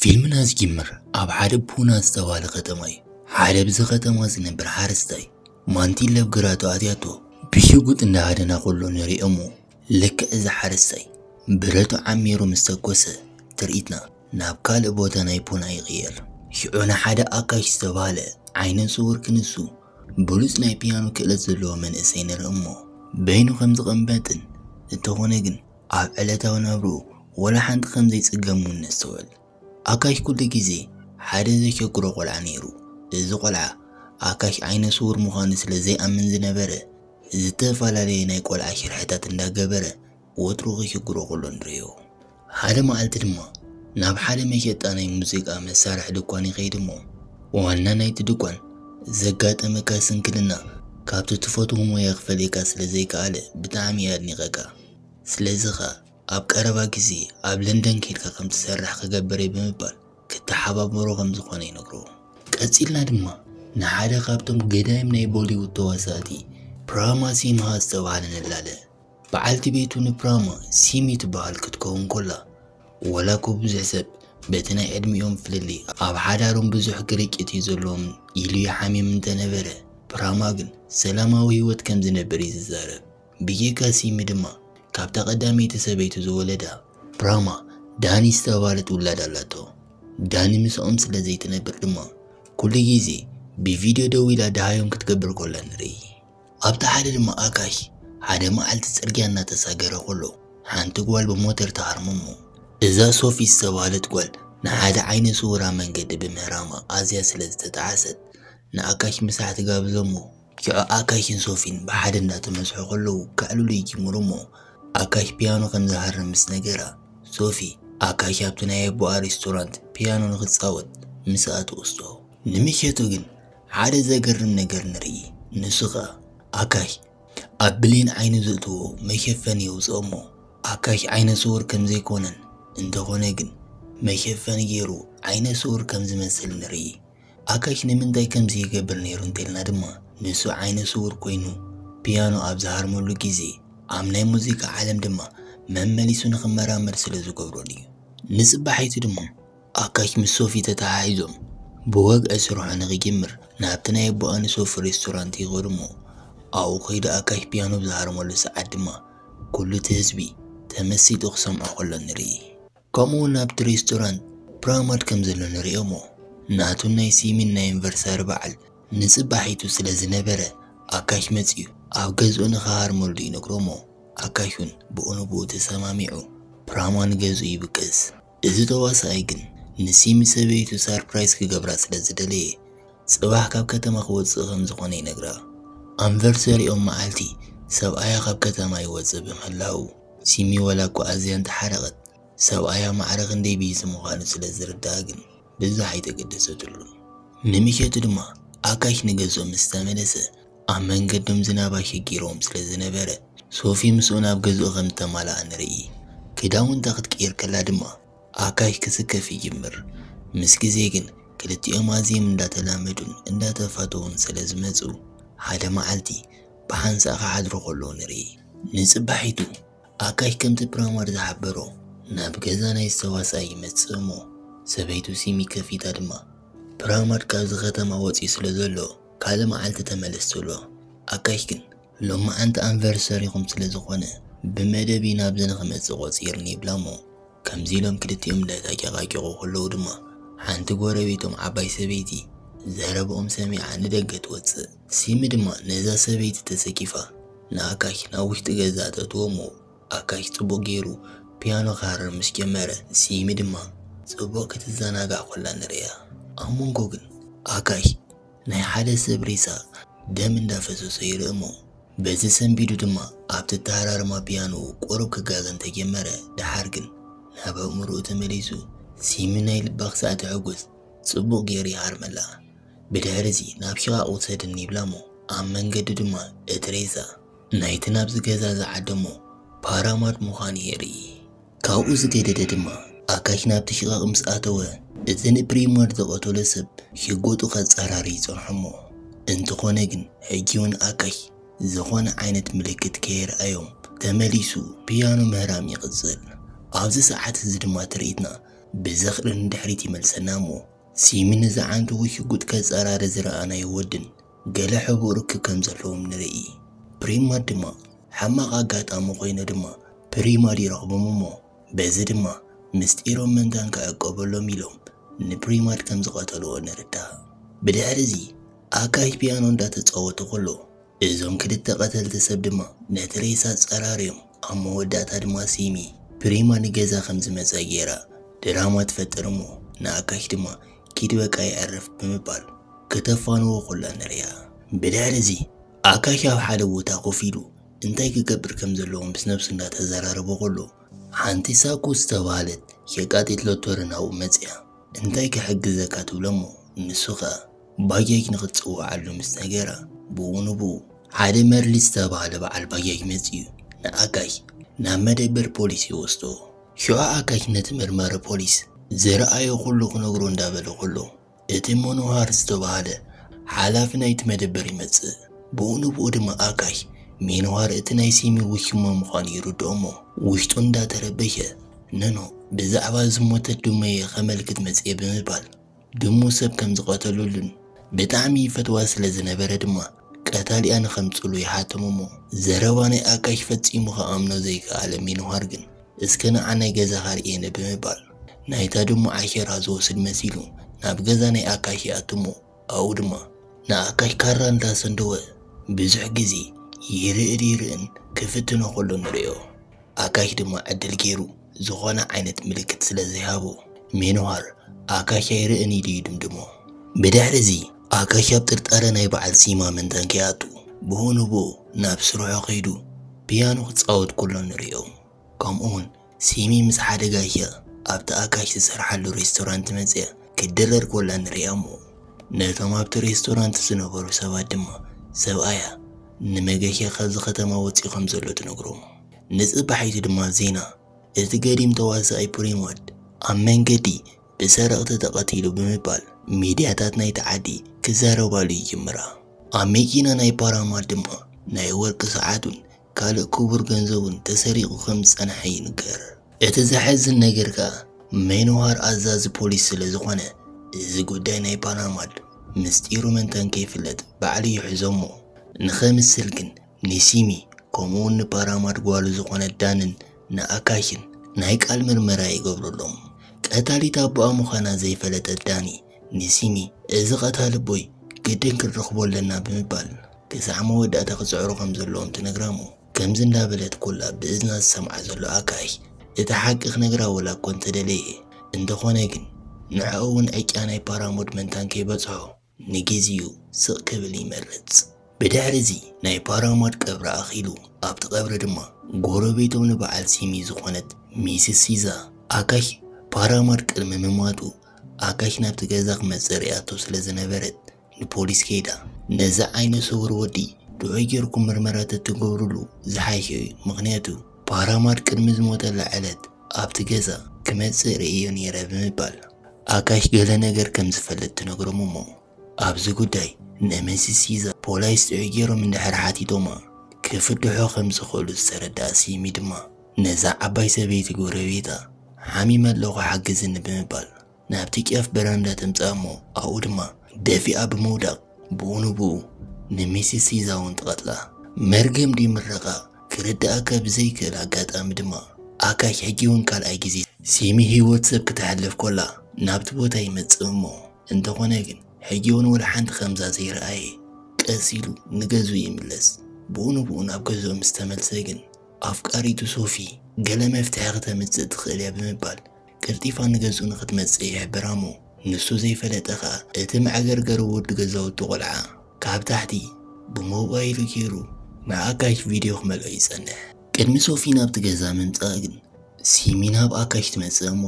ፊልምና ዝጅምር ኣብ ሓደ ፑና ዝተባህለ ከተማ እዩ። ሓደ ብዚ ከተማ ዝነብር ሓረስታይ ማንቲለ ኣብ ግራቱ ኣትያቶ ብሽጉጥ እንዳሃደና ከሎ ንሪኦ እሞ፣ ልክዕ እዚ ሓረስታይ ብረቱ ዓሚሩ ምስ ተኮሰ፣ ትርኢትና ናብ ካልእ ቦታ ናይ ፑና ይቕየር። ሽዑ ንሓደ ኣካሽ ዝተባህለ ዓይነ ስውር ክንሱ ብሉጽ ናይ ፒያኖ ክእለት ዘለዎ መንእሰይ ንርኢ እሞ፣ በይኑ ከም ዝቐመጥን እንተኾነ ግን ኣብ ዕለታዊ ናብርኡ ወላ ሓንቲ ከም ዘይጽገም እውን ነስተውዕል። ኣካሽ ኩሉ ግዜ ሓደ ዘሸግሮ ቆልዓ ነይሩ። እዚ ቆልዓ ኣካሽ ዓይነ ስውር ምዃኑ ስለ ዘይኣምን ዝነበረ፣ ዝተፈላለየ ናይ ቆልዓ ሽርሕታት እንዳገበረ ወትሩ ክሽግሮ ከሎ ንርእዮ። ሓደ መዓልቲ ድማ ናብ ሓደ መሸጣ ናይ ሙዚቃ መሳርሒ ድኳን ይኸይድ እሞ፣ ዋና ናይቲ ድኳን ዘጋጠመካ ስንክልና ካብቲ ትፈትዎ ሞያ ክፈልየካ ስለ ዘይከኣለ ብጣዕሚ እየ ኣድኒቐካ። ስለዚ ኸኣ ኣብ ቀረባ ግዜ ኣብ ለንደን ከይድካ ከም ትሰርሕ ክገብር እየ ብምባል ክተሓባበሮ ከም ዝኾነ ይነግሮ። ቀጺልና ድማ ንሓደ ካብቶም ገዳይም ናይ ቦሊውድ ተዋሳእቲ ፕራማ ሲንሃ ዝተባህለ ንላለ። በዓልቲ ቤቱ ንፕራማ ሲሚ ትበሃል ክትከውን ኮላ፣ ወላ እኮ ብዙሕ ሰብ በቲ ናይ ዕድሚኦም ፍልልይ ኣብ ሓዳሮም ብዙሕ ግርጭት እዩ ዘለዎም ኢሉ ይሓምም እንተነበረ፣ ፕራማ ግን ሰላማዊ ህይወት ከም ዝነብር እዩ ዝዛረብ። ብጌጋ ሲሚ ድማ ካብታ ቀዳመይቲ ሰበይቱ ዝወለዳ ፕራማ ዳኒ ዝተባህለት ውላድ ኣላቶ። ዳኒ ምስኦም ስለ ዘይትነብር ድማ ኩሉ ግዜ ብቪድዮ ደዊላ ደሃዮም ክትገብር ኮላ ንርኢ። ኣብቲ ሓደ ድማ ኣካሽ ሓደ መዓልቲ ጽርግያ እናተሳገረ ኮሎ ሓንቲ ጓል ብሞተር ትሃርሞ እሞ፣ እዛ ሶፊ ዝተባህለት ጓል ንሓደ ዓይነ ስውራ መንገዲ ብምህራማ ኣዝያ ስለ ዝተጣዓሰት ንኣካሽ ምሳሕ ትጋብዞ እሞ፣ ሽዑ ኣካሽን ሶፊን ብሓደ እንዳተመስሑ ከለዉ ከዕልሉ ይጅምሩ እሞ፣ ኣካሽ ፒያኖ ከም ዝሃርም ምስ ነገራ፣ ሶፊ ኣካሽ ኣብቲ ናይ ኣቦኣ ሬስቶራንት ፒያኖ ንክጻወት ምስኣ ትወስዶ። ንምሸቱ ግን ሓደ ዘገርም ነገር ንርኢ። ንሱ ኸኣ ኣካሽ ኣብ ብሌን ዓይኑ ዘእትዎ መሸፈኒ የውጽኦ እሞ፣ ኣካሽ ዓይነ ስውር ከም ዘይኮነን እንተኾነ ግን መሸፈኒ ገይሩ ዓይነ ስውር ከም ዝመስል ንርኢ። ኣካሽ ንምንታይ ከምዚ ይገብር ነይሩ እንተልና ድማ፣ ንሱ ዓይነ ስውር ኮይኑ ፒያኖ ኣብ ዝሃርመሉ ግዜ ኣብ ናይ ሙዚቃ ዓለም ድማ መመሊሱ ንኽመራመር ስለ ዝገብረሉ እዩ። ንጽባሒቱ ድማ ኣካሽ ምስ ሶፊ ተተሓሒዞም ብወግዒ ስርሑ ንኽጅምር ናብቲ ናይ ኣቦኣ ንሶፊ ሬስቶራንት ይኸዱ እሞ፣ ኣብኡ ከይዱ ኣካሽ ፒያኖ ብዝሃርመሉ ሰዓት ድማ ኩሉ እቲ ህዝቢ ተመሲጡ ክሰምዖ ከሎ ንርኢ። ከምኡ እውን ኣብቲ ሬስቶራንት ፕራማድ ከም ዘሎ ንሪኦ እሞ፣ ናቱን ናይ ሲሚን ናይ ኣኒቨርሳሪ በዓል ንጽባሒቱ ስለ ዝነበረ፣ ኣካሽ መጺኡ ኣብ ገዝኡ ንኽሃርመሉ ይነግሮ እሞ፣ ኣካሽ እውን ብኡ ንብኡ ተሰማሚዑ ፕራማ ንገዝኡ ይብቅስ። እዚ ተዋሳኣይ ግን ንሲሚ ሰበይቱ ሳርፕራይዝ ክገብራ ስለ ዝደለየ፣ ጽባሕ ካብ ከተማ ክወጽእ ከም ዝኾነ ይነግራ። ኣንቨርሰሪኦም መዓልቲ ሰብኣያ ካብ ከተማ ይወጽእ ብምህላዉ፣ ሲሚ ወላ እኳ ኣዝያ እንተሓረቐት፣ ሰብኣያ ማዕረ ክንደይ ቢዚ ምዃኑ ስለ ዝርድኣ ግን ብዙሕ ኣይተገደሰትሉን። ንምሸቱ ድማ ኣካሽ ንገዝኡ ምስ ተመለሰ፣ ኣብ መንገዶም ዝናብ ኣሸጊርዎም ስለ ዝነበረ፣ ሶፊ ምስኡ ናብ ገዝኡ ከም ዝተማልኣ ንርኢ። ክዳውንታ ክትቅይር ከላ ድማ ኣካሽ ክስከፍ ይጅምር። ምስ ግዜ ግን ክልቲኦም ኣዝዮም እንዳተላመዱን እንዳተፋተዉን ስለ ዝመጹ፣ ሓደ መዓልቲ ብሓንሳእ ክሓድሩ ከለዉ ንርኢ። ንጽባሒቱ ኣካሽ ከምቲ ፕራማድ ዝሓበሮ ናብ ገዛ ናይ ዝተዋስኣ ይመጽእ እሞ፣ ሰበይቱ ሲሚ ከፊታ ድማ፣ ፕራማድ ካብዚ ከተማ ወጺኡ ስለ ዘሎ ካልእ መዓልቲ ተመለስ ትብሎ። ኣካሽ ግን፣ ሎማዓንቲ ኣንቨርሰሪኹም ስለ ዝኾነ ብመደብ እዩ ናብዚ ንኽመጽእ ቆጺርኒ ይብላ እሞ፣ ከምዚ ኢሎም ክልቲኦም እንዳተጨቃጨቁ ከለዉ ድማ፣ ሓንቲ ጎረቤቶም ዓባይ ሰበይቲ ዘረብኦም ሰሚዓ ንደገ ትወጽእ። ሲሚ ድማ ነዛ ሰበይቲ ተሰኪፋ ንኣካሽ ናብ ውሽጢ ገዛ ተእትዎ እሞ፣ ኣካሽ ጽቡቕ ገይሩ ፒያኖ ክሃርም ምስ ጀመረ፣ ሲሚ ድማ ጽቡቕ ክትዘናጋዕ ኮላ ንርእያ። ኣብ መንጎ ግን ኣካሽ ናይ ሓደ ሰብ ሬሳ ደም እንዳፈሰሶ ይርኢ እሞ፣ በዚ ሰንቢዱ ድማ ኣብቲ ኣተሃራርማ ፒያኖ ቁሩብ ክጋገ እንተጀመረ፣ ደሓር ግን ናብ ኣእምሮኡ ተመሊሱ፣ ሲሚ ናይ ልባ ክሳዕ ተሕጉስ ጽቡቕ ገይሩ ይሃርመላ። ብድሕሪዚ ናብ ሽቓቕ ውሰድኒ ይብላ እሞ፣ ኣብ መንገዲ ድማ እቲ ሬሳ ናይቲ ናብዚ ገዛ ዝዓደሞ ፓራማድ ምዃኑ የርኢ። ካብኡ ዝገደደ ድማ ኣካሽ ናብቲ ሽቓቕ ምስ ኣተወ፣ እቲ ንፕሪማድ ዝቐተሎ ሰብ ሽጉጡ ከጻራሪ ይጸንሖ እሞ፣ እንተኾነ ግን ሕጂ እውን ኣካሽ ዝኾነ ዓይነት ምልክት ከየርኣዮም ተመሊሱ ፒያኖ ምህራም ይቕጽል። ኣብዚ ሰዓት እዚ ድማ ትርኢትና ብዘኽሪ ንድሕሪት ይመልሰና እሞ፣ ሲሚ ንዝዓንቱ ሽጉጥ ከጸራሪ ዝረኣናዮ ወድን ገለ ሕቡእ ርክብ ከም ዘለዎም ንርኢ። ፕሪማድ ድማ ሓማቕ ኣጋጣሚ ኮይኑ ድማ ፕሪማድ ይረኽቦም እሞ፣ በዚ ድማ ምስጢሮም መንታን ክዕቀበሎም ኢሎም ንፕሪማድ ከም ዝቐተልዎ ንርዳእ። ብድሕሪ እዚ ኣካሽ ፒያኖ እንዳተጻወተ ከሎ፣ እዞም ክልተ ቀተልቲ ሰብ ድማ ነቲ ሬሳ ጸራርዮም፣ ኣብ መወዳእታ ድማ ሲሚ ፕሪማ ንገዛ ከም ዝመጸ ገይራ ድራማ ትፈጥር እሞ፣ ንኣካሽ ድማ ኪድ በቃ የዕርፍ ብምባል ከተፋንዎ ከላ ንሪኣ። ብድሕሪ እዚ ኣካሽ ኣብ ሓደ ቦታ ኮፍ ኢሉ እንታይ ክገብር ከም ዘለዎ ምስ ነብሱ እንዳተዘራረበ ከሎ፣ ሓንቲ ሳኩ ዝተባህለት ሸቃጢት ሎቶሪ ናብኡ መጽያ። እንታይ ክሕግዘካ ትብሎ እሞ፣ ንሱ ኸኣ ባጃጅ ንኽትጽውዓሉ ምስ ነገራ፣ ብኡ ንብኡ ሓደ መርሊ ዝተባህለ በዓል ባጃጅ መጺኡ ንኣካሽ ናብ መደበር ፖሊስ ይወስዶ። ሽዑ ኣካሽ ነቲ መርማሪ ፖሊስ ዝረኣዮ ኩሉ ክነግሮ እንዳበለ ከሎ፣ እቲ መኖሃር ዝተባህለ ሓላፊ ናይቲ መደበር ይመጽእ። ብኡ ንብኡ ድማ ኣካሽ ሜኖሃር እቲ ናይ ሲሚ ውሽማ ምዃኑ ይርድኦ እሞ፣ ውሽጡ እንዳተረበሸ፣ ነኖ ብዛዕባ ዝሞተት ድመየ ከመልክት መጽየ ብምባል፣ ድሙ ሰብ ከም ዝቐተሉሉን ብጣዕሚ ይፈትዋ ስለ ዝነበረ ድማ ቀታሊኣ ንኸምጽሉ ይሓቶም እሞ፣ ዘረባ ናይ ኣካሽ ፈጺሙ ክኣምኖ ዘይከኣለ ሜኖሃር ግን፣ እስከ ንዓ ናይ ገዛኻ ርእየኒ ብምባል፣ ናይታ ድሙ ዓሸራ ዝወስድ መሲሉ ናብ ገዛ ናይ ኣካሽ ይኣቱ እሞ፣ ኣብኡ ድማ ንኣካሽ ካራ እንዳሰንደወ ብዙሕ ግዜ ይርእን ይርእን ክፍትኖ ከሎ ንርእዮ። ኣካሽ ድማ ዕድል ገይሩ ዝኾነ ዓይነት ምልክት ስለ ዘይሃቦ፣ ሜኖሃር ኣካሽ ኣይርእን ኢሉ ይድምድሞ። ብድሕሪ እዚ ኣካሽ ኣብ ጥርጣረ ናይ በዓል ሲማ መንታን ከይኣቱ፣ ብኡ ንብኡ ናብ ስርሑ ከይዱ ፒያኖ ክጻወት ከሎ ንርእዮ። ከምኡውን ሲሚ ምስ ሓደ ጋሻ ኣብቲ ኣካሽ ዝሰርሓሉ ሬስቶራንት መጽያ ክድረር ከላ ንርእያ እሞ፣ ነቶም ኣብቲ ሬስቶራንት ዝነበሩ ሰባት ድማ ሰብኣያ ንመገሻ ካብዚ ከተማ ወጺኡ ከም ዘሎ ትነግሮም። ንጽባሒቱ ድማ ዜና፣ እቲ ገዲም ተዋሳኣይ ፕሪማድ ኣብ መንገዲ ብሰረቕቲ ተቐቲሉ ብምባል ሚድያታት ናይቲ ዓዲ ክዛረባሉ ይጅምራ። ኣብ መኪና ናይ ፓራማድ ድማ ናይ ወርቂ ሰዓቱን ካልእ ክቡር ገንዘቡን ተሰሪቑ ከም ዝጸንሐ ይንገር። እቲ ዘሐዝን ነገር ከኣ፣ ሜኖሃር ኣዛዚ ፖሊስ ስለ ዝኾነ፣ እዚ ጉዳይ ናይ ፓራማድ ምስጢሩ መንታን ከይፍለጥ ባዕሉ ይሕዞ እሞ፣ ንኸምስል ግን ንሲሚ ከምኡውን ንፓራማድ ጓሉ ዝኾነት ዳንን ንኣካሽን ናይ ቃል ምርመራ ይገብረሎም። ቀታሊት ኣቦኣ ምዃና ዘይፈለጠት ዳኒ ንሲሚ፣ "እዚ ቀታሊ ኣቦይ ግድን ክንረኽቦ ኣለና" ብምባል ክሳዕ መወዳእታ ክጽዕሩ ከም ዘለዎም ትነግራ እሞ፣ ከምዚ እንዳበለት ኩላ ብእዝና ዝሰምዓ ዘሎ ኣካሽ፣ እቲ ሓቂ ክነግራ ወላ እኮ እንተደለየ፣ እንተኾነ ግን ንዕኡ እውን ዕጫ ናይ ፓራሞድ መንታን ከይበጽሖ ንግዜኡ ስቕ ክብል ይመርጽ። ብድሕሪ እዚ ናይ ፓራሞድ ቀብሪ ኣኺሉ፣ ኣብቲ ቀብሪ ድማ ጎረቤቶም ንበዓል ሲሚ ዝኾነት ሚስስ ሲዛ፣ ኣካሽ ፓራሞድ ቅድሚ ምማቱ ኣካሽ ናብቲ ገዛ ክመጽእ ርእያቶ ስለ ዝነበረት፣ ንፖሊስ ከይዳ፣ "ነዚ ዓይነ ስውር ወዲ ጥዑይ ጌርኩም ምርመራ ተትገብሩሉ ዝሓሸ እዩ፣ ምኽንያቱ ፓራማድ ቅድሚ ዝሞተላ ዕለት ኣብቲ ገዛ ክመጽእ ርእዮ ነይረ" ብምባል ኣካሽ ገለ ነገር ከም ዝፈልጥ ትነግሮም እሞ፣ ኣብዚ ጉዳይ ንሚስስ ሲዛ ፖላይስ ጥዑይ ጌሮም እንድሕር ሓቲቶማ ክፍትሖ ከም ዝኽእሉ ዝተረድኣ ሲሚ ድማ፣ ነዛ ዓባይ ሰበይቲ ጎረቤታ ሓሚመ ኣለኹ ሓግዝኒ ብምባል ናብቲ ጫፍ በራንዳ ተምጽኣ እሞ፣ ኣብኡ ድማ ደፊኣ ብምውዳቕ፣ ብኡ ንብኡ ንሚስስ ሲዛ እውን ትቐትላ። መርገም ድዩ ምረቓ ክርድኣካ ብዘይክእል ኣጋጣሚ ድማ፣ ኣካሽ ሕጂ እውን ካልኣይ ግዜ ሲሚ ህይወት ሰብ ክተሕልፍ ኮላ ናብቲ ቦታ ይመጽእ እሞ፣ እንተኾነ ግን ሕጂ እውን ወላ ሓንቲ ከምዛ ዘይረኣየ ቀስ ኢሉ ንገዝኡ ይምለስ። ብኡ ንብኡ ናብ ገዝኡ ምስ ተመልሰ ግን፣ ኣፍቃሪቱ ሶፊ ገለ መፍትሒ ክተምጽእ ትኽእል እያ ብምባል ቀልጢፋ ንገዝኡ ንኽትመጽእ ይሕብራ እሞ፣ ንሱ ዘይፈለጠ ኸኣ እቲ መዕገርገሪ ወዲ ገዛውቲ ቆልዓ ካብ ታሕቲ ብሞባይሉ ገይሩ ንኣካሽ ቪድዮ ክመልኦ ይጸንሕ። ቅድሚ ሶፊ ናብቲ ገዛ ምምጻእ ግን፣ ሲሚ ናብ ኣካሽ ትመጽእ እሞ፣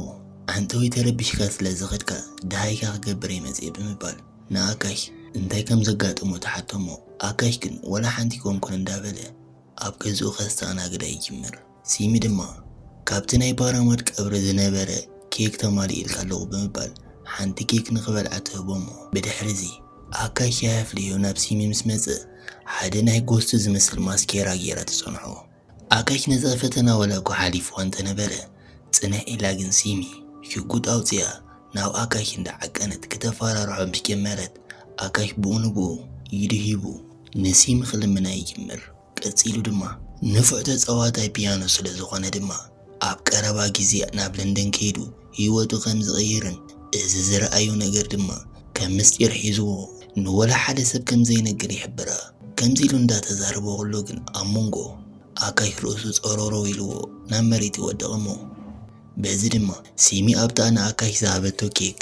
"ኣንተ ወይ ተረቢሽካ ስለ ዝኸድካ፣ ደሃይካ ክገብር እየ መጽየ" ብምባል ንኣካሽ እንታይ ከም ዘጋጠሞ ትሓቶ እሞ፣ ኣካሽ ግን ወላ ሓንቲ ኮንኩን እንዳበለ ኣብ ገዝኡ ከስተኣናግዳ ይጅምር። ሲሚ ድማ፣ "ካብቲ ናይ ፓራማድ ቀብሪ ዝነበረ ኬክ ተማሊእልካ ኣለኹ" ብምባል ሓንቲ ኬክ ንኽበልዓ ትህቦ እሞ፣ ብድሕሪ እዚ ኣካሽ ሻሂ ኣፍልዮ ናብ ሲሚ ምስ መጸ፣ ሓደ ናይ ጎስት ዝመስል ማስኬራ ገይራ ትጸንሖ። ኣካሽ ነዛ ፈተና ወላ እኳ ሓሊፍዋ እንተነበረ፣ ጽንሕ ኢላ ግን ሲሚ ሽጉጥ ኣውፅያ ናብ ኣካሽ እንዳዓቀነት ክተፈራርሖ ምስ ጀመረት፣ ኣካሽ ብኡ ንብኡ ኢዱ ሂቡ ንሲሚ ክልምና ይጅምር። ቀጺሉ ድማ ንፉዕ ተጻዋታይ ፒያኖ ስለ ዝኾነ ድማ ኣብ ቀረባ ግዜ ናብ ለንደን ከይዱ ህይወቱ ከም ዝቕይርን እዚ ዝረኣዮ ነገር ድማ ከም ምስጢር ሒዝዎ ንወላ ሓደ ሰብ ከም ዘይነግር ይሕብራ። ከምዚ ኢሉ እንዳተዛረቦ ከሎ ግን ኣብ መንጎ ኣካሽ ርእሱ ጸሮሮ ኢልዎ ናብ መሬት ይወድቕ እሞ በዚ ድማ ሲሚ ኣብታ ንኣካሽ ዝሃበቶ ኬክ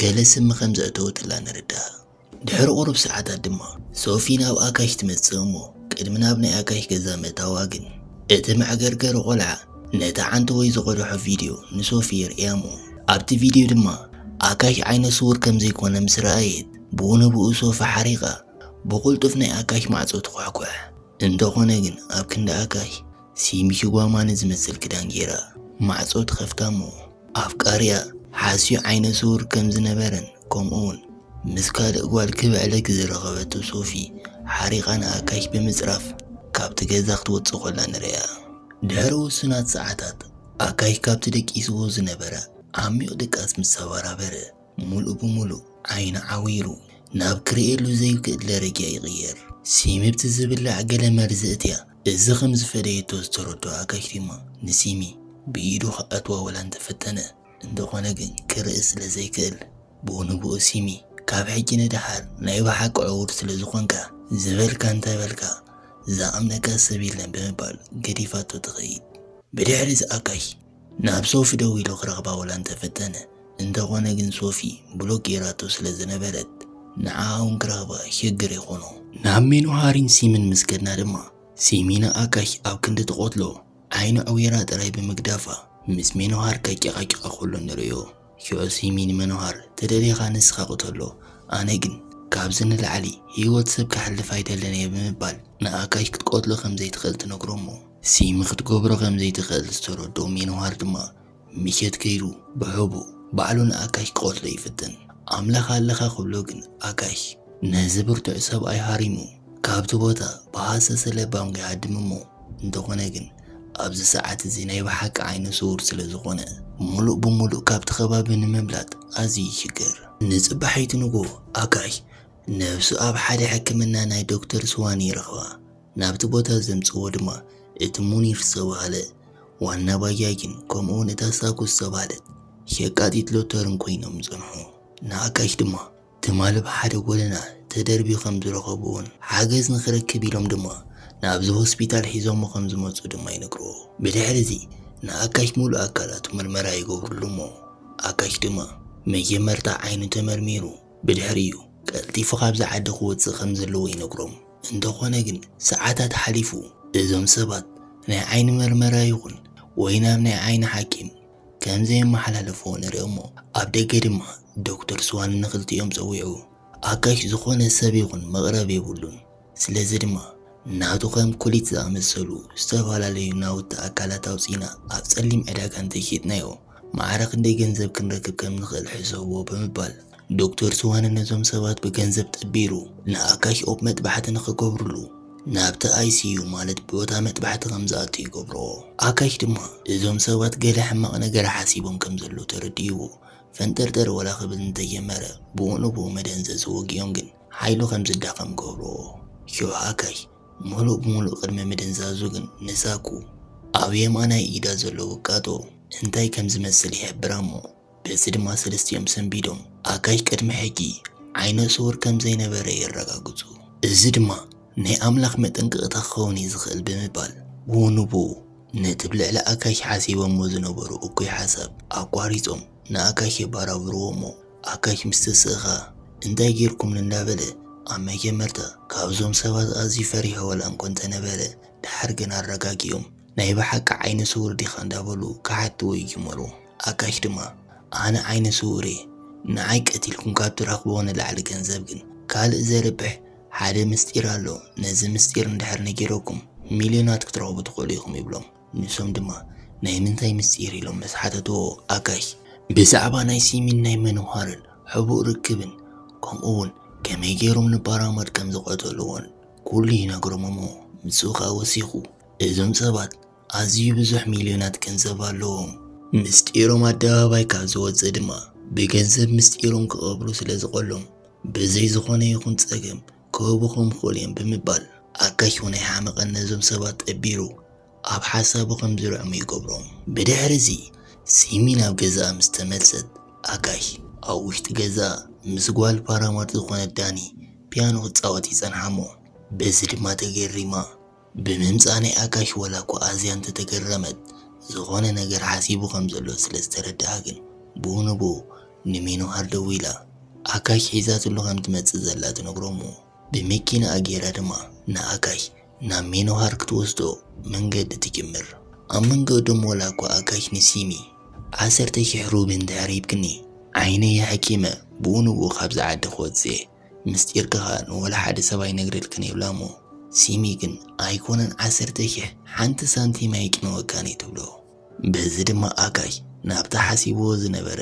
ገለ ስሚ ከም ዘእተወትላ ንርዳእ። ድሕሪ ቁሩብ ሰዓታት ድማ ሶፊ ናብ ኣካሽ ትመጽእ እሞ ቅድሚ ናብ ናይ ኣካሽ ገዛ ምእታዋ ግን እቲ መዕገርገሪ ቆልዓ ነቲ ዓንተወይ ዝቐድሖ ቪድዮ ንሶፊ የርእያ እሞ ኣብቲ ቪድዮ ድማ ኣካሽ ዓይነ ስውር ከም ዘይኮነ ምስ ረኣየት ብኡ ንብኡ ሶፊ ሓሪቓ ብቕልጡፍ ናይ ኣካሽ ማዕጾ ትኳሕኳሕ። እንተኾነ ግን ኣብ ክንዲ ኣካሽ ሲሚ ሽጓማኒ ዝመስል ክዳን ጌራ ማዕጾ ትኸፍታ እሞ ኣፍቃሪኣ ሓስዩ ዓይነ ስውር ከም ዝነበረን ከምኡ እውን ምስ ካልእ ጓል ክብዕለክ ዝረኸበቶ ሶፊ ሓሪቓ ንኣካሽ ብምጽራፍ ካብቲ ገዛ ክትወጽእ ኮላ ንርእያ። ድሕሪ ውሱናት ሰዓታት ኣካሽ ካብቲ ደቂስዎ ዝነበረ ዓሚቕ ድቃስ ምስ ተበራበረ ሙሉእ ብሙሉእ ዓይኑ ዓዊሩ ናብ ክርእየሉ ዘይክእል ደረጃ ይቕየር። ሲሚ ብቲ ዝብላዕ ገለ መርዚ እትያ እዚ ከም ዝፈደየቶ ዝተረድኦ ኣካሽ ድማ ንሲሚ ብኢዱ ክኣትዋ ወላ እንተፈተነ እንተኾነ ግን ክርኢ ስለ ዘይክእል ብኡ ንብኡ ሲሚ ካብ ሕጂ ንደሓር ናይ ብሓቂ ዕዉር ስለ ዝኾንካ ዝበልካ እንታይ በልካ ዝኣምነካ ሰብ የለን ብምባል ገዲፋቶ ትኸይድ። ብድሕሪ እዚ ኣካሽ ናብ ሶፊ ደዊሉ ክረኽባ ወላ እንተፈተነ እንተኾነ ግን ሶፊ ብሎክ ጌራቶ ስለ ዝነበረት ንዓ እውን ክረኽባ ሽግር ይኾኖ። ናብ ሜኖሃሪን ሲምን ምስ ከድና ድማ ሲሚ ንኣካሽ ኣብ ክንዲ ትቆትሎ ዓይኑ ዕዊራ ጥራይ ብምግዳፋ ምስ ሜኖሃር ከጨቃጭቃ ከሎ ንርእዮ። ሽዑ ሲሚ ንመኖሃር ተደሊኻ ንስኻ ቅተሎ ኣነ ግን ካብዚ ንላዕሊ ህይወት ሰብ ክሓልፍ ኣይደልን እየ ብምባል ንኣካሽ ክትቆትሎ ከም ዘይትኽእል ትነግሮ እሞ ሲሚ ክትገብሮ ከም ዘይትኽእል ዝተረድኦ ሜኖሃር ድማ ምሸት ከይዱ ብሕቡእ ባዕሉ ንኣካሽ ክቐትሎ ይፍትን። ኣምላኽ ኣለኻ ክብሎ ግን ኣካሽ ነዚ ብርቱዕ ሰብኣይ ሃሪሙ ካብቲ ቦታ ብሃሰሰ ለባም ይሃድም እሞ እንተኾነ ግን ኣብዚ ሰዓት እዚ ናይ ብሓቂ ዓይነ ስውር ስለ ዝኾነ ሙሉእ ብሙሉእ ካብቲ ከባቢ ንምምላጥ ኣዝዩ ይሽገር። ንጽባሒቱ ንግሆ ኣካሽ ነብሱ ኣብ ሓደ ሕክምና ናይ ዶክተር ስዋኒ ይረኽባ። ናብቲ ቦታ ዘምጽዎ ድማ እቲ ሙኒር ዝተባህለ ዋና ባጃጅን ከምኡ እውን እታ ሳኩ ዝተባህለት ሸቃጢት ሎተርን ኮይኖም ይጸንሑ። ንኣካሽ ድማ ትማሊ ብሓደ ጎደና ተደርብዩ ከም ዝረኸብዎን ሓገዝ ንኽረክብ ኢሎም ድማ ናብዚ ሆስፒታል ሒዞሞ ከም ዝመጹ ድማ ይነግርዎ። ብድሕሪ እዚ ንኣካሽ ሙሉእ ኣካላቱ ምርመራ ይገብርሉ እሞ ኣካሽ ድማ መጀመርታ ዓይኑ ተመርሚሩ ብድሕሪኡ ቀልጢፉ ካብዚ ዓዲ ክወጽእ ከም ዘለዎ ይነግሮም። እንተኾነ ግን ሰዓታት ሓሊፉ እዞም ሰባት ናይ ዓይኒ መርመራ ይኹን ወይ ናብ ናይ ዓይኒ ሓኪም ከም ዘየመሓላለፍዎ ንርኢ እሞ ኣብ ደገ ድማ ዶክተር ስዋን ንኽልቲኦም ጸዊዑ ኣካሽ ዝኾነ ሰብ ይኹን መቕረብ የብሉን። ስለዚ ድማ ናቱ ከም ኩሊት ዝኣመሰሉ ዝተፈላለዩ ናውቲ ኣካላት ኣውፂና ኣብ ፀሊም ዕዳጋ እንተይሸጥናዮ ማዕረ ክንደይ ገንዘብ ክንረክብ ከም ንኽእል ሕሰብዎ ብምባል ዶክተር ስዋን ነዞም ሰባት ብገንዘብ ጠቢሩ ንኣካሽ ኦፕ መጥባሕቲ ንኽገብርሉ ናብቲ ኣይሲዩ ማለት ቦታ መጥባሕቲ ከም ዝኣቱ ይገብርዎ። ኣካሽ ድማ እዞም ሰባት ገለ ሕማቕ ነገር ሓሲቦም ከም ዘለዉ ተረዲእዎ ፈንጠርጠር ወላ ክብል እንተጀመረ ብኡ ንብኡ መደንዘዚ ወጊኦም ግን ሓይሉ ከም ዝዳኸም ገብርዎ። ሽዑ ኣካሽ ሙሉእ ብሙሉእ ቅድሚ ምድንዛዙ ግን ንሳኩ ኣብ የማናይ ኢዳ ዘሎ ውቃጦ እንታይ ከም ዝመስል ይሕብራ እሞ በዚ ድማ ሰለስቲኦም ሰንቢዶም ኣካሽ ቅድሚ ሕጂ ዓይነ ስውር ከም ዘይነበረ የረጋግጹ። እዚ ድማ ናይ ኣምላኽ መጠንቀቕታ ክኸውን እዩ ዝኽእል ብምባል ብኡ ንብኡ ነቲ ብልዕሊ ኣካሽ ሓሲቦሞ ዝነበሩ እኩይ ሓሳብ ኣቋሪጾም ንኣካሽ የባራብርዎ እሞ ኣካሽ ምስ ተስእኻ እንታይ ጌርኩምኒ እንዳበለ ኣብ መጀመርታ ካብዞም ሰባት ኣዝዩ ፈሪሑ ወላ እንኮ እንተነበረ ድሓር ግን ኣረጋጊኦም ናይ ብሓቂ ዓይነ ስውር ዲኻ እንዳበሉ ክሓትዎ ይጅምሩ። ኣካሽ ድማ ኣነ ዓይነ ስውር እየ፣ ንዓይ ቀቲልኩም ካብ ትረኽብዎ ንላዕሊ ገንዘብ ግን ካልእ ዘርብሕ ሓደ ምስጢር ኣሎ፣ ነዚ ምስጢር እንድሕር ነጊረኩም ሚልዮናት ክትረኽቡ ትኽእሉ ኢኹም ይብሎም። ንሶም ድማ ናይ ምንታይ ምስጢር ኢሎም ምስ ሓተትዎ ኣካሽ ብዛዕባ ናይ ሲሚን ናይ መነዋርን ሕቡእ ርክብን ከምኡ እውን ከመይ ገይሮም ንባራማድ ከም ዝቐተልዎን ኩሉ ይነግሮም እሞ ምስኡ ከዓ ወሲኹ እዞም ሰባት ኣዝዩ ብዙሕ ሚልዮናት ገንዘብ ኣለዎም፣ ምስጢሮም ኣደባባይ ካብ ዝወፅእ ድማ ብገንዘብ ምስጢሮም ክቐብሩ ስለ ዝቐሎም ብዘይ ዝኾነ ይኹን ፀገም ክህቡ ከም ክኽእሉ እዮም ብምባል ኣካሽ እውን ኣይሓመቐን ነዞም ሰባት ጠቢሩ ኣብ ሓሳቡ ከም ዝርዕሙ ይገብሮም። ብድሕሪ እዚ ሲሚ ናብ ገዛኣ ምስ ተመልሰት ኣካሽ ኣብ ውሽጢ ገዛኣ ምስ ጓል ፓራማርት ዝኾነት ዳኒ ፒያኖ ክጻወት ይጸንሓሞ። በዚ ድማ ተገሪማ ብምምጻእ ናይ ኣካሽ ወላ እኳ ኣዝያ እንተተገረመት ዝኾነ ነገር ሓሲቡ ከም ዘሎ ስለ ዝተረድኣ ግን ብኡ ንብኡ ንሜኖሃር ደዊላ ኣካሽ ሒዛትሉ ከም ትመጽእ ዘላ ትነግሮሞ። ብመኪና ኣጌራ ድማ ንኣካሽ ናብ ሜኖሃር ክትወስዶ መንገዲ ትጅምር። ኣብ መንገዶም ወላ እኳ ኣካሽ ንሲሚ ዓሰርተ ሽሕ ሩቢ እንድሕር ሂብክኒ ዓይነይ የሐኪመ ብኡ ንብኡ ካብዚ ዓዲ ክወፅእ ምስጢርካ ኸኣ ንወላ ሓደ ሰብ ኣይነግረልክን ይብላ እሞ ሲሚ ግን ኣይኮነን ዓሰርተ ሽሕ ሓንቲ ሳንቲም ኣይቅንወካን እዩ ትብሎ። በዚ ድማ ኣካሽ ናብቲ ሓሲብዎ ዝነበረ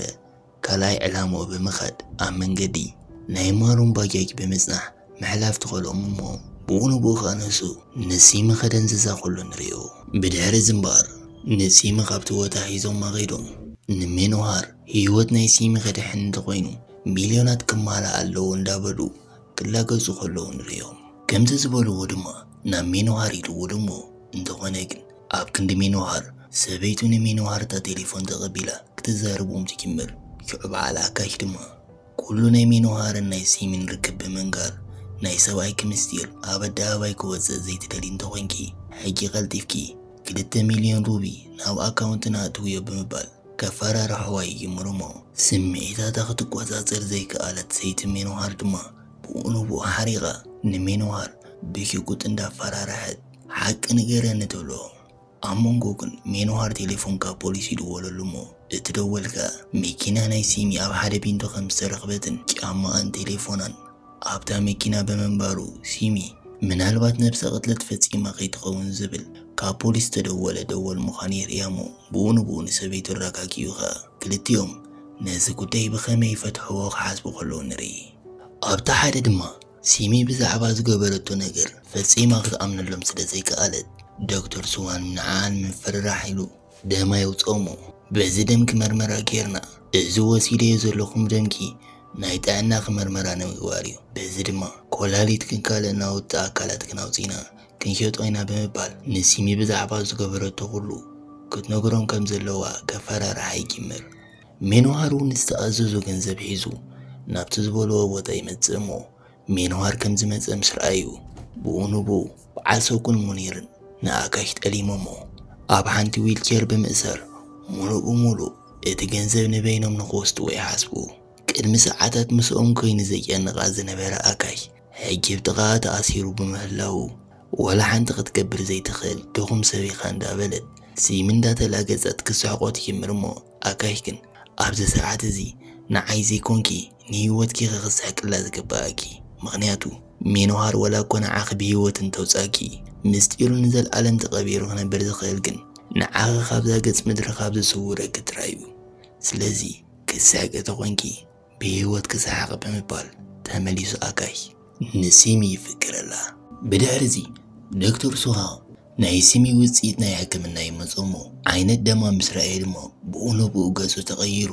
ካልኣይ ዕላምኡ ብምኻድ ኣብ መንገዲ ናይ ማሩን ባጃጅ ብምጽናሕ ምሕላፍ ትኸልኦም እሞ ብኡ ንብኡ ኸኣ ንሱ ንሲሚ ከደንዝዛ ከሎ ንርእዮ። ብድሕሪ እዚ እምበኣር ንሲሚ ካብቲ ቦታ ሒዞማ ኸይዶም ንሜኖሃር ህይወት ናይ ሲሚ ከድሕን እንተኾይኑ ሚልዮናት ክማላእ ኣለዎ እንዳበሉ ክላገጹ ከለዉ ንርእዮም። ከምቲ ዝበልዎ ድማ ናብ ሜኖሃር ይድውሉ እሞ እንተኾነ ግን ኣብ ክንዲ ሜኖሃር ሰበይቱ ንሜኖሃር እታ ቴሌፎን ተቐቢላ ክትዛረቦም ትጅምር። ሽዑ በዓል ኣካሽ ድማ ኩሉ ናይ ሜኖሃርን ናይ ሲሚን ርክብ ብምንጋር ናይ ሰብኣይኪ ምስጢር ኣብ ኣደባባይ ክወፅእ ዘይትደልዪ እንተኾይንኪ ሕጂ ቀልጢፍኪ ክልተ ሚልዮን ሩቢ ናብ ኣካውንትና ኣእትውዮ ብምባል ከፈራርሕዋ ይጅምሩ እሞ ስምዒታታ ክትቆጻጸር ዘይከኣለት ሰይቲ ሜኖሃር ድማ ብኡ ንብኡ ሓሪቓ ንሜኖሃር ብሽጉጥ እንዳፈራርሐት ሓቂ ንገረኒ ትብሎ። ኣብ መንጎ ግን ሜኖሃር ቴሌፎን ካብ ፖሊስ ይድወለሉ እሞ እቲ ደወል ከኣ መኪና ናይ ሲሚ ኣብ ሓደ ቢንቶ ከም ዝተረኽበትን ጫማኣን ቴሌፎናን ኣብታ መኪና ብምንባሩ ሲሚ ምናልባት ነብሰ ቅትለት ፈጺማ ከይትኸውን ዝብል ካብ ፖሊስ ዝተደወለ ደወል ምዃኑ የርእያ እሞ ብኡ ንብኡ ንሰበይቱ ኣረጋጊኡ ከኣ ክልቲኦም ነዚ ጉዳይ ብኸመይ ይፈትሕዎ ክሓስቡ ከለዉ ንርኢ። ኣብቲ ሓደ ድማ ሲሚ ብዛዕባ ዝገበረቶ ነገር ፈጺማ ክትኣምነሎም ስለ ዘይከኣለት ዶክተር ስዋን ንዓኣን ምፍርራሕ ኢሉ ደማ የውፅኦሞ። በዚ ደምኪ መርመራ ጌርና እዚ ወሲደዮ ዘለኹም ደምኪ ናይ ጥዕናኺ መርመራ ንምግባር እዩ። በዚ ድማ ኮላሊትክን ካልእ ናውቲ ኣካላትክን ኣውፂና ክንሸጦ ኢና ብምባል ንሲሚ ብዛዕባ ዝገበረቶ ኩሉ ክትነግሮም ከም ዘለዋ ከፈራርሓ ይጅምር። ሜኖሃር እውን ዝተኣዘዞ ገንዘብ ሒዙ ናብቲ ዝበልዎ ቦታ ይመጽእ እሞ ሜኖሃር ከም ዝመጸ ምስ ረኣዩ ብኡ ንብኡ በዓል ሰኩን ሙኒርን ንኣካሽ ጠሊሞሞ ኣብ ሓንቲ ዊልቸር ብምእሳር ሙሉእ ብሙሉእ እቲ ገንዘብ ንበይኖም ንኽወስድዎ ይሓስቡ። ቅድሚ ሰዓታት ምስኦም ኮይኑ ዘጨንቓ ዝነበረ ኣካሽ ሕጂ ብጥቓኣ ተኣሲሩ ብምህላዉ ወላ ሓንቲ ክትገብር ዘይትኽእል ድኹም ሰብ ኢኻ እንዳበለት ሲሚ እንዳተላገጸት ክስሕቆ ትጅምር እሞ ኣካሽ ግን ኣብዚ ሰዓት እዚ ንዓይ ዘይኮንኪ ንህይወትኪ ኢኺ ክስሕቅላ ዝግባኣኪ። ምኽንያቱ ሜኖሃር ወላ እኮ ንዓኺ ብህይወት እንተውጻኪ ምስጢሩ ንዘልኣለም ተቐቢሩ ክነብር ዝኽእል ግን ንዓኺ ካብዛ ገጽ ምድሪ ካብ ዝስውረኪ ጥራይ እዩ። ስለዚ ክትስሕቂ ተኾንኪ ብህይወት ክሰሓቕ ብምባል ተመሊሱ ኣካሽ ንሲሚ ይፍቅረላ። ብድሕሪ እዚ ዶክተር ሱሃ ናይ ሲሚ ውፅኢት ናይ ሕክምና ይመፅእ እሞ ዓይነት ደማ ምስ ረኣየ ድማ ብኡ ንብኡ ገፁ ተቐይሩ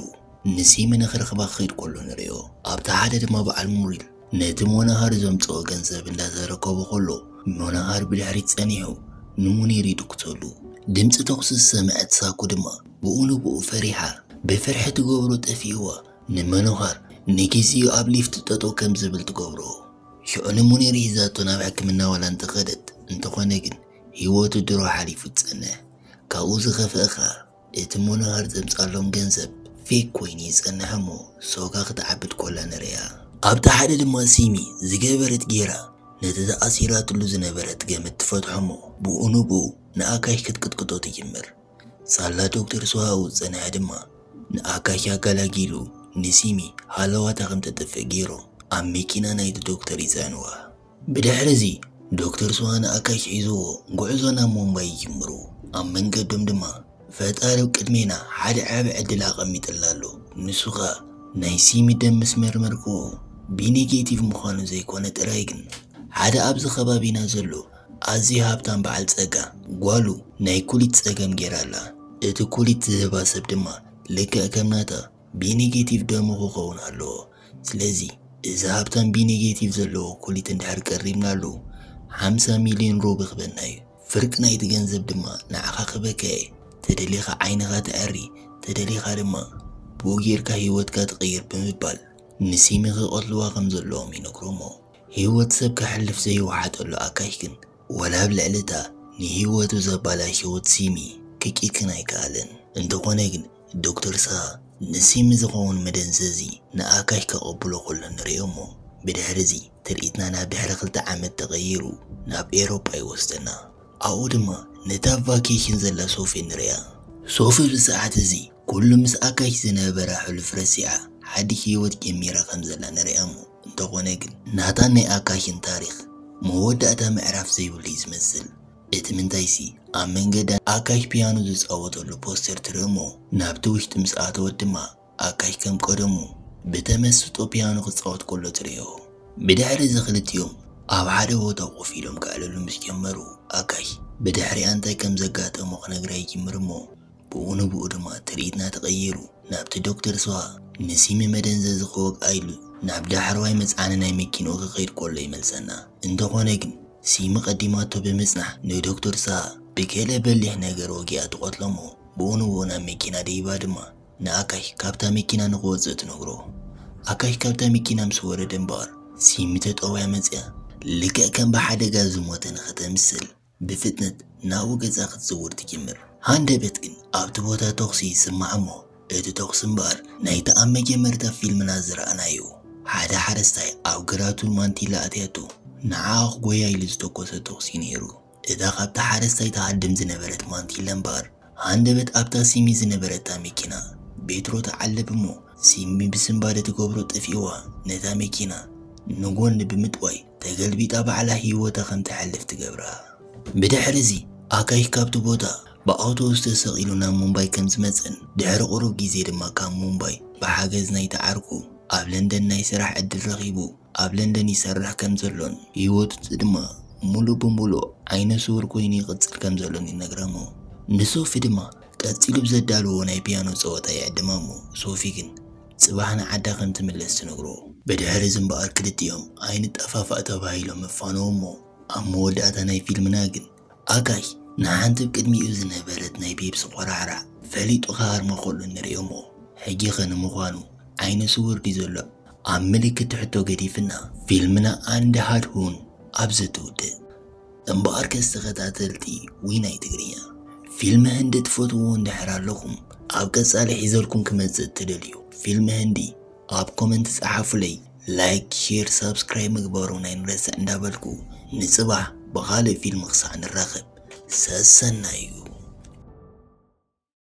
ንሲሚ ንኽረኽባ ክኸይድ ከሎ ንሪኦ። ኣብቲ ሓደ ድማ በዓል ሙሪል ነቲ ሞናሃር ዘምፅኦ ገንዘብ እንዳተረከቦ ከሎ ሞናሃር ብድሕሪት ፀኒሑ ንሙኒር ይድኩሰሉ። ድምፂ ተኩሲ ዝሰምዐት ሳኩ ድማ ብኡ ንብኡ ፈሪሓ ብፍርሒ ትገብሮ ጠፊእዋ ንመኖሃር ንጊዜኡ ኣብ ሊፍት ጠጠው ከም ዝብል ትገብሮ። ሽዑ ንሙኒር ሒዛቶ ናብ ሕክምና ዋላ እንተኸደት እንተኾነ ግን ህይወቱ ድሮ ሓሊፉ ትጸንሕ። ካብኡ ዝኸፍአ ኸኣ እቲ መኖሃር ዘምጻሎም ገንዘብ ፌክ ኮይኑ ይጸንሕ እሞ ሶጋ ክትዓብድ ኮላ ንርእያ። ኣብቲ ሓደ ድማ ሲሚ ዝገበረት ጌራ ነቲ ተኣሲራትሉ ዝነበረት ገመድ ትፈትሖ እሞ ብኡ ንብኡ ንኣካሽ ክትቅጥቅጦ ትጅምር። ሳላ ዶክተር ሱሃ ዝጸንሐ ድማ ንኣካሽ ኣጋላጊሉ ንሲሚ ሃለዋታ ከም ተጥፍእ ገይሮም ኣብ መኪና ናይቲ ዶክተር ይጸዕንዋ። ብድሕሪ እዚ ዶክተር ሱሃ ንኣካሽ ሒዝዎ ጉዕዞ ናብ ሙምባይ ይጅምሩ። ኣብ መንገዶም ድማ ፈጣሪ ኣብ ቅድሜና ሓደ ዓቢ ዕድል ኣቐሚጥልና ኣሎ። ንሱ ኸኣ ናይ ሲሚ ደም ምስ መርመርክዎ ቢ ኔጌቲቭ ምዃኑ ዘይኮነ ጥራይ ግን ሓደ ኣብዚ ከባቢና ዘሎ ኣዝዩ ሃብታም በዓል ጸጋ ጓሉ ናይ ኩሊት ጸገም ገይራ ኣላ። እቲ ኩሊት ዝህባ ሰብ ድማ ልክዕ ከም ናታ ቢ ኔጌቲቭ ደሙ ክኸውን ኣለዎ። ስለዚ እዚ ሃብታም ቢ ኔጌቲቭ ዘለዎ ኩሊት እንድሕር ቀሪብናሉ ሓምሳ ሚልዮን ሩቢ ክበና እዩ። ፍርቂ ናይቲ ገንዘብ ድማ ንዓኻ ክበካ እየ። ተደሊኻ ዓይንኻ ትዐሪ፣ ተደሊኻ ድማ ብኡ ጌርካ ህይወትካ ትቕይር ብምባል ንሲሚ ክቐትልዋ ከም ዘለዎም ይነግሮሞ። ህይወት ሰብ ከሕልፍ ዘይወሓጠሉ ኣካሽ ግን ወላ ኣብ ልዕሊ እታ ንህይወቱ ዘባላሸወት ሲሚ ክቂክን ኣይከኣለን። እንተኾነ ግን ዶክተር ስሃ ንሲሚ ዝኸውን መደንዘዚ ንኣካሽ ከቐብሎ ከሎ ንርእዮ እሞ ብድሕሪ እዚ ትርኢትና ናብ ድሕሪ ክልተ ዓመት ተቐይሩ ናብ ኤሮጳ ይወስደና። ኣብኡ ድማ ነታ ቫኬሽን ዘላ ሶፊ ንርእያ። ሶፊ ብሰዓት እዚ ኩሉ ምስ ኣካሽ ዝነበራ ሕሉፍ ረሲዓ ሓድሽ ህይወት ጀሚራ ከም ዘላ ንርእያ እሞ እንተኾነ ግን ናታን ናይ ኣካሽን ታሪኽ መወዳእታ ምዕራፍ ዘይብሉ እዩ ዝመስል። እቲ ምንታይሲ ኣብ መንገዲ ኣካሽ ፒያኖ ዝጻወተሉ ፖስተር ትርኢ እሞ ናብቲ ውሽጢ ምስ ኣተወት ድማ ኣካሽ ከም ቀደሙ ብተመስጦ ፒያኖ ክጻወት ከሎ ትርእዮ። ብድሕሪ እዚ ክልቲኦም ኣብ ሓደ ቦታ ኮፍ ኢሎም ከዕልሉ ምስ ጀመሩ ኣካሽ ብድሕሪኣ እንታይ ከም ዘጋጠሞ ክነግራ ይጅምር እሞ ብኡ ንብኡ ድማ ትርኢትና ተቐይሩ ናብቲ ዶክተር ስዋ ንሲሚ መደንዘዚ ክወግኣ ኢሉ ናብ ዳሕረዋይ መጽዓኒ ናይ መኪንኡ ክኸይድ ከሎ ይመልሰና። እንተኾነ ግን ሲሚ ቀዲማቶ ብምጽናሕ ንዶክተር ስዋ ብገለ በሊሕ ነገር ወጊኣ ትቐትሎ እሞ ብኡ ንብኡ ናብ መኪና ደይባ ድማ ንኣካሽ ካብታ መኪና ንክወፅእ ትነግሮ። ኣካሽ ካብታ መኪና ምስ ወረደ እምበኣር ሲሚ ተጠውያ መፅያ ልክዕ ከም ብሓደጋ ዝሞተ ንኸተምስል ብፍጥነት ናብኡ ገፃ ክትዝውር ትጅምር። ሃንደበት ግን ኣብቲ ቦታ ተኹሲ ይስማዕ እሞ እቲ ተኹሲ እምበኣር ናይቲ ኣብ መጀመርታ ፊልምና ዝረኣናዮ ሓደ ሓረስታይ ኣብ ግራቱ ማንቲላ ኣትያቶ ንዓኣ ክጎያ ኢሉ ዝተኮሰ ተኹሲ ነይሩ። እታ ካብቲ ሓረስታይ ትሃድም ዝነበረት ማንቲላ እምበኣር ሃንደበት ኣብታ ሲሚ ዝነበረታ መኪና ቤትሮ ትዓልብ እሞ ሲሚ ብስንባደ ትገብሮ ጠፊእዋ ነታ መኪና ንጎኒ ብምጥዋይ ተገልቢጣ ባዕላ ህይወታ ከም ትሓልፍ ትገብራ። ብድሕሪ እዚ ኣካሽ ካብቲ ቦታ ብኣውቶቡስ ተሰቒሉ ናብ ሙምባይ ከም ዝመጸን ድሕሪ ቁሩብ ግዜ ድማ ካብ ሙምባይ ብሓገዝ ናይቲ ዓርኩ ኣብ ለንደን ናይ ስራሕ ዕድል ረኺቡ ኣብ ለንደን ይሰርሕ ከም ዘሎን ህይወቱ ድማ ሙሉእ ብሙሉእ ዓይነ ስውር ኮይኑ ይቕጽል ከም ዘሎን ይነግራ እሞ ንሶፊ ድማ ቀጺሉ ብዘዳልዎ ናይ ፒያኖ ጸወታ ይዕድማ እሞ ሶፊ ግን ጽባሕ ንዓዳ ከም ትምለስ ትነግሮ። ብድሕሪ እዚ እምበኣር ክልቲኦም ኣይንጠፋፋእ ተባሂሎም ይፋነዉ እሞ ኣብ መወዳእታ ናይ ፊልምና ግን ኣካሽ ንሓንቲ ቅድሚኡ ዝነበረት ናይ ፔፕሲ ቆራዕራዕ ፈሊጡ ክሃርማ ከሎ ንርእዮ እሞ ሕጂ ኸ ንምዃኑ ዓይነ ስውር ድዩ ዘሎ ኣብ ምልክት ሕቶ ገዲፍና ፊልምና ኣንድ ሃድ ሁን ኣብዚ ትውድእ። እምበኣርከስ ተኸታተልቲ ዊናይ ትግርኛ ፊልም ህንዲ ትፈትውዎ እንድሕር ኣለኹም ኣብ ቀጻሊ ሒዘልኩም ክመጽእ እትደልዩ ፊልም ህንዲ ኣብ ኮመንት ጸሓፉለይ። ላይክ፣ ሼር፣ ሳብስክራይብ ምግባሩ ናይ ንረስዕ እንዳበልኩ ንጽባሕ ብኻልእ ፊልም ክሳዕ ንራኸብ ሰሰናዩ።